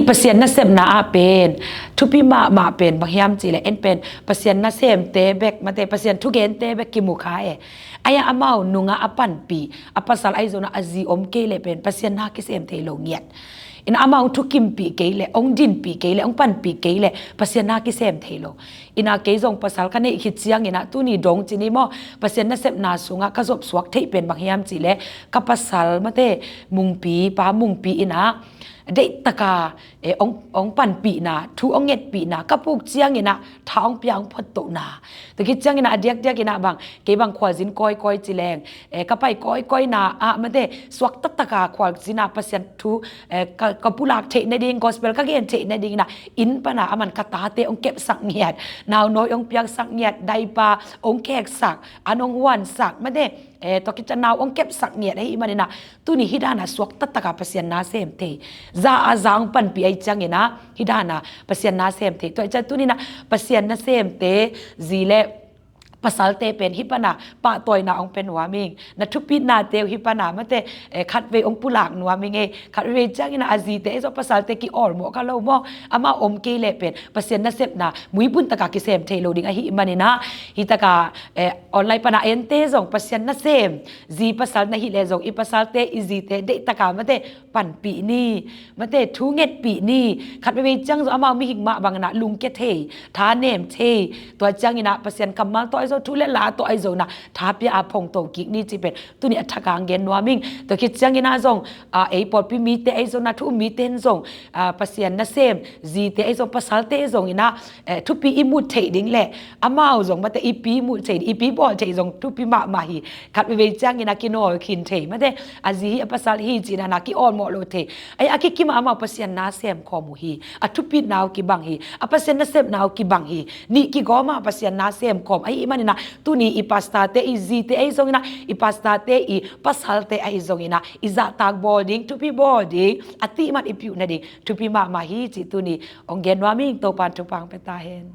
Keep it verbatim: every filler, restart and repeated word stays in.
Pasian nasepna ah pen thupi mahmah pen bang hiam cihleh, en pen Pasian nasemte bek, mate, Pasian thugente bek kimu kha e. Ahi a, amau nungah a panpih a pasal ahi zongin a zi om kei leh pen Pasian na kisem thei lo ngiat. Ina amau thukimpih kei leh, hong dinpih kei leh, hong panpih kei leh Pasian na kisem thei lo. Ina kei zong pasal ka neih khit ciangin ah, tuni dong ci ni maw, Pasian nasepna sungah ka zopsuak theih pen bang hiam cihleh, ka pasal, mate, Mungpi, Pa Mungpi in ah deihtaka, eh, hong, hong panpihna, thu hong ngetpihna, ka puk ciangin ah tha hong pia, hong phottohna. Tua khit ciangin ah a diakdiakin ah bang, kei bang khualzin kawikawi ci leng, eh, ka pai kawikawina ah, mate, suaktataka khualzin ah Pasian thu, eh, ka, ka pulak theih nading, gospel ka gen theih nadingin ah inn pana aman ka tate hong kepsak ngiat, naunawi hong piaksak ngiat, daipa hong kheksak, an hong huansak, mate, eh, tua khit ciang nau hong kepsak ngiat ahih manin ah, tuni hih dana suaktataka Pasian na sem thei. Za a za hong panpih ahih ciangin ah hih dana Pasian na sem thei. Tua ahih ciang tuni-in ah Pasian nasemte zi le pasalte pen hih pana pahtawina hong pia nuam ing. Na thupitnate uh hih pana, mate, eh, khatvei hong pulak nuam ing e. Khatveivei ciangin ah a zite ahi zong pasalte ki-awlmawh kha lo maw. Amau om kei leh pen Pasian nasepna muibuntaka kisem thei lo ding ahih manin ah, hih taka, eh, online pana ente zong Pasian nasem zi pasal na hih leh zong, i pasalte, i zite deihtaka, mate, panpih ni, mate, thu ngetpih ni. Khatveivei ciang zong amau mihing mah bangin ah lungkia thei, tha nem thei. Tua ciangin ah Pasian kammal tawh ahi zong, thu le la tawh ahi zongin ah tha pia a phongto kik ni cih pen tuni a thak hong gen nuam ing. Tua khit ciangin ah zong, ah, ei pawlpi mite ahi zongin ah, thu um mite in zong, ah, Pasian nasem zite ahi zong, pasalte ahi zongin ah, eh, thupi i muh theih ding le amau zong, mate, i pi muh theih, i pi bawl theih zong thupi mahmah hi. Khatveivei ciangin ah kinawl khin thei, mate, a zi hi, a pasal hi ci-in ah na ki-awlmawh lo thei. Ahi a, a kikim ah amau Pasian na sem khawm uh hi. A thupitna uh kibang hi. A Pasian nasepna uh kibang hi. Nih kigawm ah Pasian na sem khawm ahih manin ah, tuni i pastorte, i zite ahi zongin ah, i pastorte, i pasalte ahi zongin ah, i zahtak bawl ding, thupi bawl ding, a tihmat i piuh nading thupi mahmah hi cih tuni hong gen nuam ing. Topan thupha hong pia ta hen.